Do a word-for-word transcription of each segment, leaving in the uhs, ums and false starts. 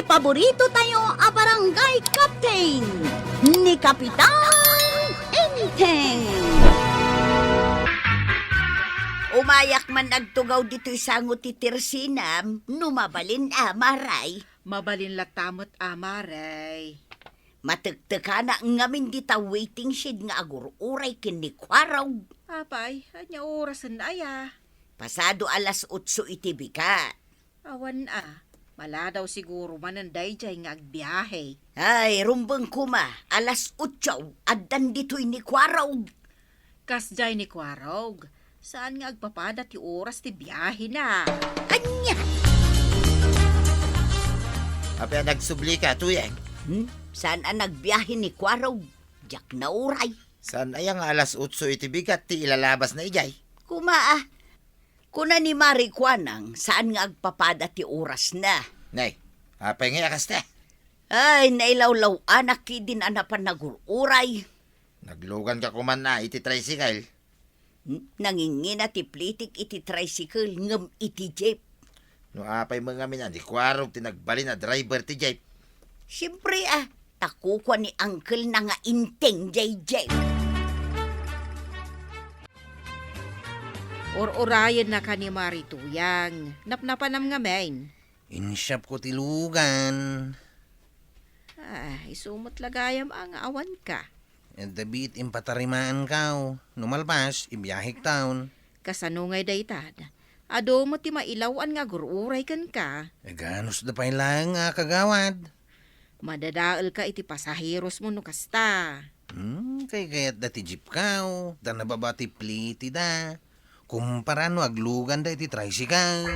Paborito tayo a barangay captain, ni Kapitan Enteng. Umayak man agtugaw ditoy sango ti tersinam, no mabalin a, Maray. Mabalin latta met a, Maray. Matektekana ngamin dita waiting shed nga agur-uray ken ni Kuarog. Apay, ania orasen aya? Pasado alas otso iti bigat. Awan a, maladaw siguro manen daydiay nga agbiahe. Ay, rumbeng koma, alas otso, addan ditoy ni Kuarog. Kasdiay ni Kuarog, saan nga agpapada ti oras ti biahena. Ania? Apay a nagsublika, Tuyeng? Hmm? Saan a nagbiahe ni Kuarog? Diak nauray. Saan aya nga alas otso iti bigat ti ilalabasna idiay? Koma a, kuna ni Mari Kuanang, saan nga agpapada ti orasna. Nay, apay ngay a kasta? Ay, nailawlaw-anak ketdin a napan nagur-uray. Nagluganka koma a iti tricycle. Hmm? Nangingina ti plitik iti tricycle ngem iti jeep. No apay met ngamin a ni Kuarog ti nagbalin a driver ti jeep? Siempre a, ta kukua ni uncle-na nga Enteng diay jeep. Ur-urayennaka ni Mari Tuyang. Napnapanam ngamin. Insiapko ti lugan. Ah, isu met la gayam a nga awanka. Adda biit impatarimaankaw. No malpas, ibiahektaon. Kasano ngay dayta? Adu met ti mailaw-an nga agur-uray kenka. Aganusda pay laeng a kagawad. Madadaelka iti pasaherosmo no kasta. Hmm, kaykayatda ti jeepkaw, ta nababa ti plitida. Kumpara no agluganda iti tricycle.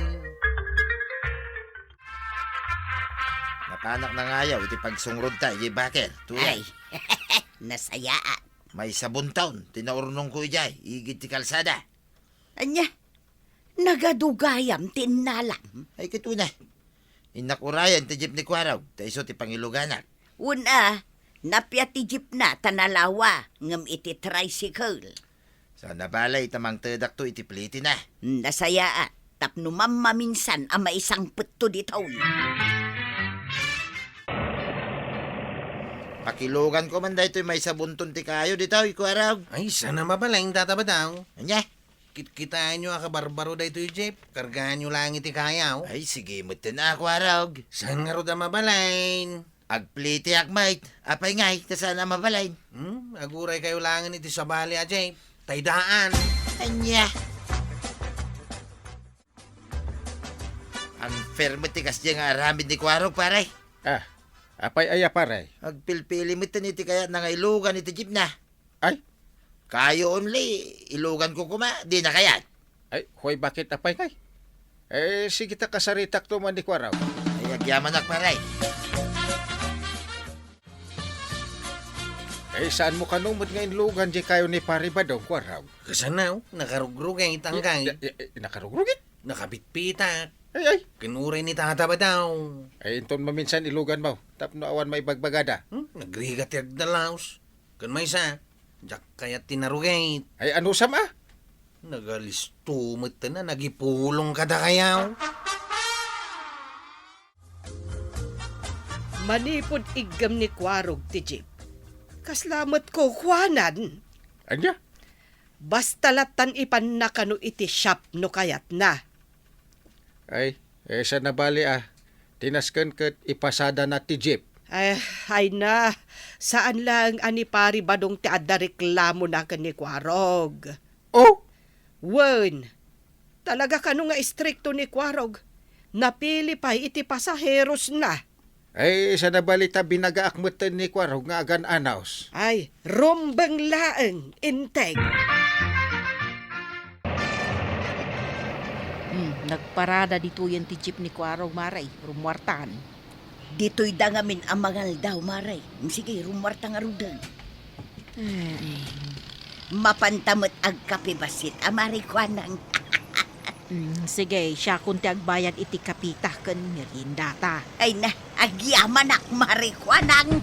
Napanak nangayaw iti pagsungrodta idiay baker, Tuyang. Ay, nasayaat. Maysa buntaon ti naurnongko idiay, igid ti kalsada. Ania? Nagadu gayam ti innalam? Ay, kituna. Innak urayen ti jeep ni Kuarog, ta isu ti pangiluganak. Wen a, napia ti jeepna ta nalawa, ngem iti tricycle. Saan a bale ta mangtedakto iti plitina. Nasayaat, tapno mammaminsan a maisangpetto ditoy. Pakiluganko man daytoy maysa bunton ti kayo ditoy, Kuarog. Ay, saan a mabalin, Tata Badaw. Ania? Kitkitaenyo a kabarbaro daytoy jeep, kargaanyo laeng iti kayaw. Ay, sige metten a, Kuarog. Saan ngarud a mabalin? Agplitiak met. Apay ngay, ta saan a mabalin? Hmm, aguraykayo laengen iti sabali a jeep. Taydaan. Ania? Unfair met ti kasdiay nga aramid ni Kuarog, pare. Ah, apay aya, pare? Agpilpili metten iti kayatna nga ilugan iti jeepna. Ay? Kayo only, iluganko koma, dina kayat. Ay, hoy, bakit apay ngay? Eh, sige ta kasaritakto man ni Kuarog. Ay, agyamanak, pare. Eh, saanmo kano met nga inlugan diay kayo ni Pari Badong, Kuarog? Kasano? Nakarugrugit, angkay. Eh, eh, eh, nakarugrugit? Nakabitbitak. Ay, ay. Ken uray ni Tata Badaw. Ay, inton maminsan iluganmo, tapno awan maibagbagada. Hmm? Nagrigat ti agdalaus. Ken maysa, diak kayat ti narugit. Ay, anusam a? Nagalisto metten a nagipulong kadakayo. Manipud iggem ni Kuarog ti jeep, kasla met kukuanan. Ania? Basta lattan ipanna kano iti shop no kayatna. Ay, eh, saan a bale a. Ti nasken ket ipasadana ti jeep. Eh, ay na, saan laeng a ni Pari Badong ti adda reklamona ken ni Kuarog. Oh? Wen, talaga kano nga istrikto ni Kuarog. Napili pay iti pasaherosna. Ay, saan a bale ta binagaak metten ni Kuarog nga agan-anaos. Ay, rumbeng laeng, Enteng. Hmm, nagparada ditoyen ti jeep ni Kuarog, Mare. Rummuartan. Ditoyda ngamin a mangaldaw, Mare. Sige, rummuarta ngaruden. Ay. Mapanta met agkape bassit a Mari Kuanang. Mm, sige, siakon ti agbayad iti kapita ken meriendata. Ay na, agyamanak, Mari Kuanang.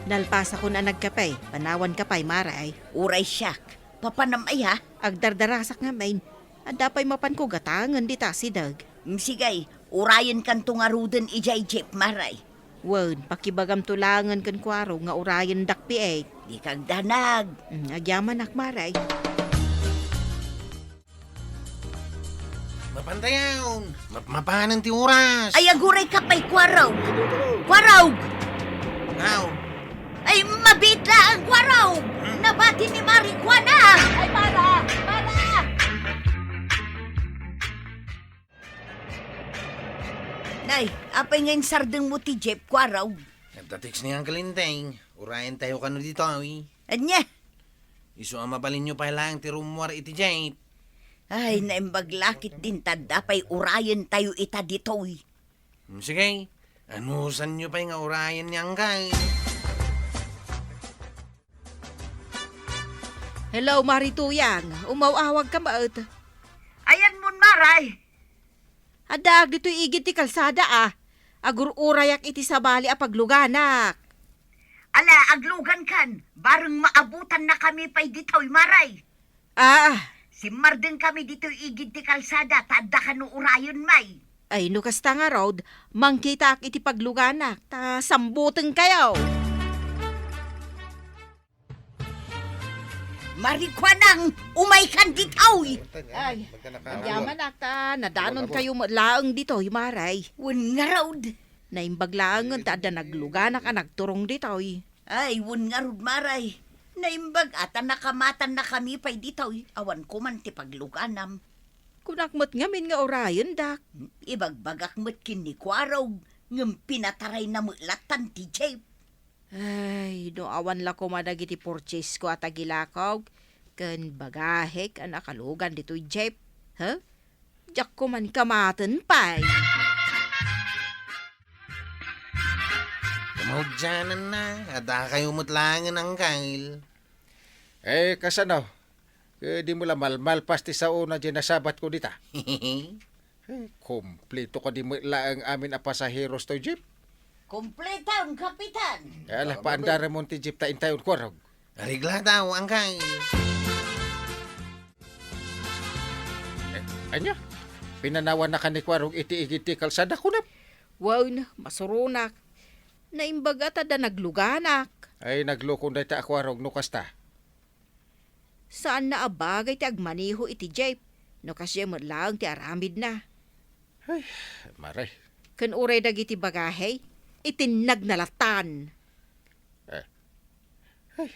Nalpasakon a nagkape, panawanka pay, Mare. Uray siak, papanam aya? Agdardarasak ngamin. Adda pay mapanko gatangen dita asideg. Mm, sige, urayenkanto ngaruden idiay jeep, Mare. Wen, pakibagamto laengen ken Kuarog nga urayendak piek. Dika agdanag. Mm, agyamanak, Mare. Mapantayaw! Map-, mapanen ti oras! Ay, agurayka pay, Kuarog! Kuarog! Aw! Ay, mabiit laeng, Kuarog! Hmm? Nabati ni Mare Kuana! Ay, para! Para! Nay, apay nga insardengmo ti jeep, Kuarog? Nagta-text ni Uncle Enteng. Urayentayo kano ditoy. Ania? Isu a mabalinyo pay laeng ti rummuar iti jeep. Ay, naimbag la ketdin ta adda pay urayentayo ita ditoy. Hmm, sige, anusanyo pay nga urayen ni Angkay. Hello, Mare Tuyang. Umaw-awagka met. Ayanmon, Mare. Addaak ditoy igid ti kalsada, a. Agur-urayak iti sabali a pagluganak. Ala, aglugankan, bareng maabutannakami pay ditoy, Mare. Ah. Simmardengkami ditoy igid ti kalsada, ta adda kano urayen, Mare. Ay, no kasta ngarud, mangkitaak iti pagluganak, ta sambutengkayo. Mare Kuanang, umaykan ditoy! Ay, agyamanak ta nadanonkayo met laeng ditoy, Mare. Wen ngarud. Naimbag laengen ta adda nagluganak a nagturong ditoy. Ay, wen ngarud, Mare. Naimbag a ta nakamatannakami pay ditoy, awan koman ti pagluganam. Kunak met ngamin nga urayendak. Ibagbagak met ken ni Kuarog, ngem pinatarayna met lattan ti jeep. Ay, no awan la koma dagiti purchasesko a tagilakog ken bagahek a nakalugan ditoy jeep, ha? Diak koman kamaten pay. Kamaudiananna, adda kayo met laengen, Angkay. Eh, kasano? Ket dimo la malmalpas ti saona diay nasabatko dita. Eh, kompleto kadi met laeng amin a pasaheros toy jeep? Kompleton, Kapitan! Eh, ala, paandaramon ti jeep ta intayon, Kuarog. Areglataw, Angkay. Eh, ania? Pinanawannaka ni Kuarog iti igid ti kalsada, kunam? Wen, masuronak. Naimbag a ta adda nagluganak. Ay, naglukon dayta a Kuarog no kasta. Saanna a bagay ti agmaneho iti jeep, no kasdiay met laeng ti aramidna. Ay, Mare. Ken uray dagiti bagahe, itinnagna lattan. Eh. Ay,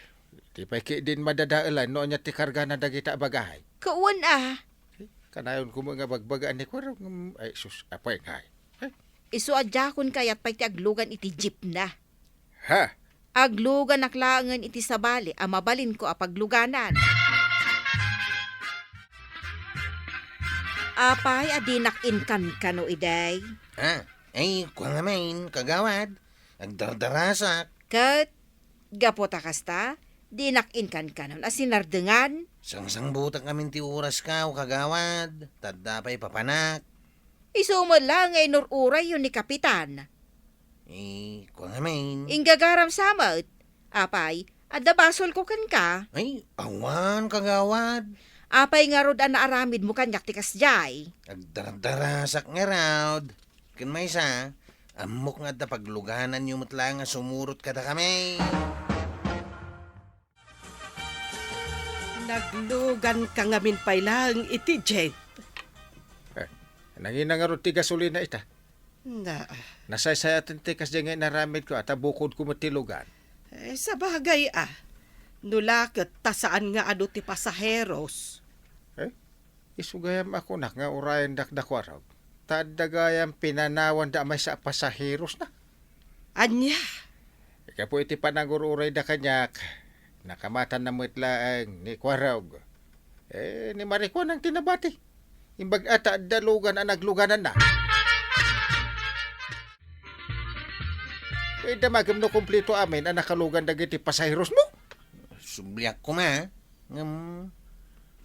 di pay ketdin madadaelan no ania ti kargana dagita a bagahe. Kawan a. Eh, kanayon ko nga bagbagaan ni Kuarog, ngem, ay, sus, apay nga. Ay. Isu a diakon kayat pay ti aglugan iti jeepna. Ha? Agluganak laengen iti sabali a mabalinko a pagluganan. Apay a dinak inkankano idi? Ha? Ay, kua ngamin, kagawad. Agdardarasak. Ket, gapu ta kasta, dinak inkankanon a sinardengan. Sangsangbutak ngamin ti orasko, kagawad. Ta adda pay papanak. Isu met la nga inur-urayyo ni Kapitan. Eh, kua ngamin. Inggagaram sa met. Apay, adda basolko kenka? Ay, awan, kagawad. Apay ngarud a naaramidmo kaniak ti kasdiay? Agdardarasak ngarud. Ken maysa, ammok nga adda paglugananyo met laeng a sumurot kadakami. Nagluganka ngamin pay laeng iti jeep. Eh, nangina ngarud ti gasolina ita? Na. Nasaysayaten ti kasdiay nga inaramidko, a ta bukodko met ti lugan. Eh, sabagay a. No la ket ta saan nga adu ti pasaheros. Eh, isu gayam a kunak nga urayendak da Kuarog. Ta adda gayam pinanawanda a maysa a pasaherosna. Ania? Gapu iti panagur-urayda kaniak, nakamatanna met laeng ni Kuarog. Eh, ni Mare Kuanang ti nabati. Imbag a ta adda lugan a naglugananna. Eh, damagem no kompleto amin a nakalugan dagiti pasaherosmo? Subliak koma. Ngem,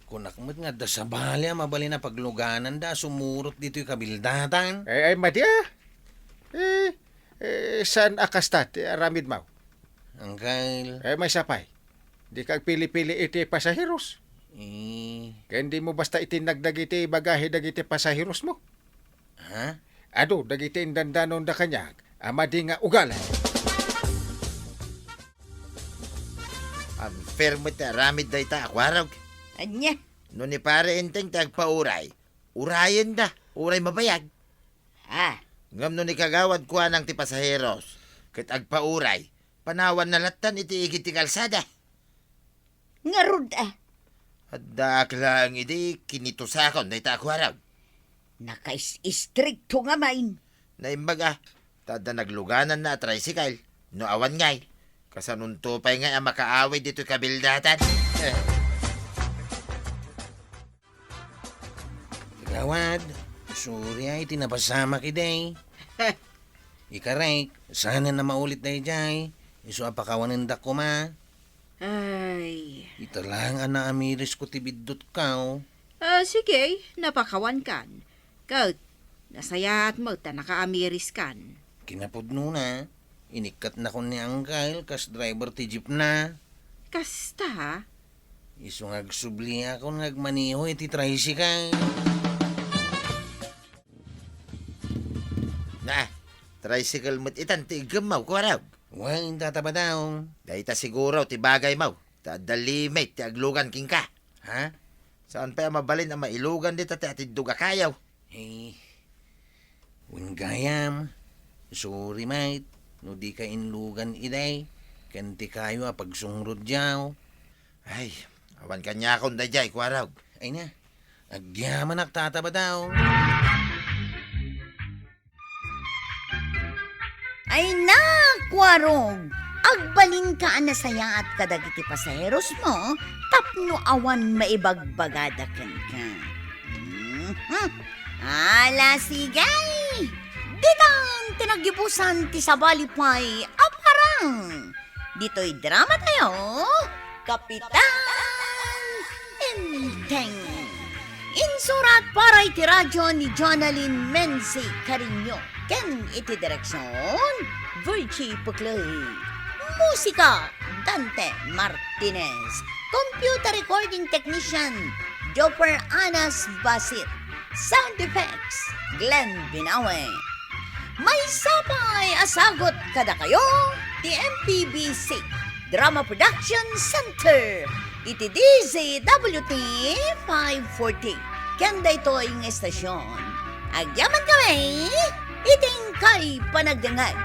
kunak met nga adda sabali a mabalin a paglugananda a sumurot ditoy kabildatan. Ay, ay, madi, ah. Eh, eh, saan a kasta ti aramidmo? Angkel. Eh, maysa pay. Dika agpili-pili iti pasaheros. Eh. Ken dimo basta itinnag dagiti bagahe dagiti pasaherosmo? Ha? Adu dagiti indandanonda kaniak a madi nga ugali. Unfair met ti aramid dayta a kuarog. Ania? No ni Pare Enteng ti agpauray, urayenda, uray mabayag. Ah. Ngem no ni Kagawad Kuanang ti pasaheros, ket agpauray, panawanna lattan iti igid ti kalsada. Ngarud, ah. Addaak laeng idi kinitusakon dayta a kuarog. Nakais-istrikto nga main. Naimbag, ah, ta adda naglugananna a tricycle. No awan ngay, kasanonto pay ngay a makaawid ditoy kabildatan? Eh. Kagawad, sorry ay ti napasamak idi. Ikarek, saan a maulit daydiay, isu a pakawanendak koma. Ay. Ita laeng a naamirisko ti biddutko. Ah, sige, napakawankan. Ket, nasayaat met ta nakaamiriskan. Kinapudnona, inikkatnakon ni Angkel kas driver ti jeepna. Kasta? Isu nga agsubliakon nga agmaneho iti tricycle. Na, tricycle met itan ti iggemmaw, kuarog. Wen, Tata Badaw. Dayta siguro ti bagaymaw, ta adda limit ti aglugan kenka. Ha? Saan pay a mabalin a mailugan dita ti atiddog a kayo? Eh, wen gayam, sorry met, no dika inlugan idi, ken ti kayo a pagsungrod diaw. Ay, awan kaniakon daydiay, kuarog. Ay na, agyamanak, Tata Badaw. Ay na, kuarog! Agbalinka a nasayaat kadagiti pasaherosmo tapno awan maibagbagada kenka. Mhm. Ala, sige! Ditan ti nagyubusan ti sabali pay a parang. Ditoy drama tayo, Kapitan Enteng. Insurat para iti radyo ni Jonalyn Menzi Cariño ken iti direksyon, Virgie Puclay. Musika, Dante Martinez. Computer recording technician, Jopper Anas Basit. Sound effects, Glenn Binawe. Maysa pay a sagut kadakayo ti M P B C Drama Production Center iti D Z W T five forty. Ken daytoy nga estasyon, agyaman kami iti inkay panagdengngeg.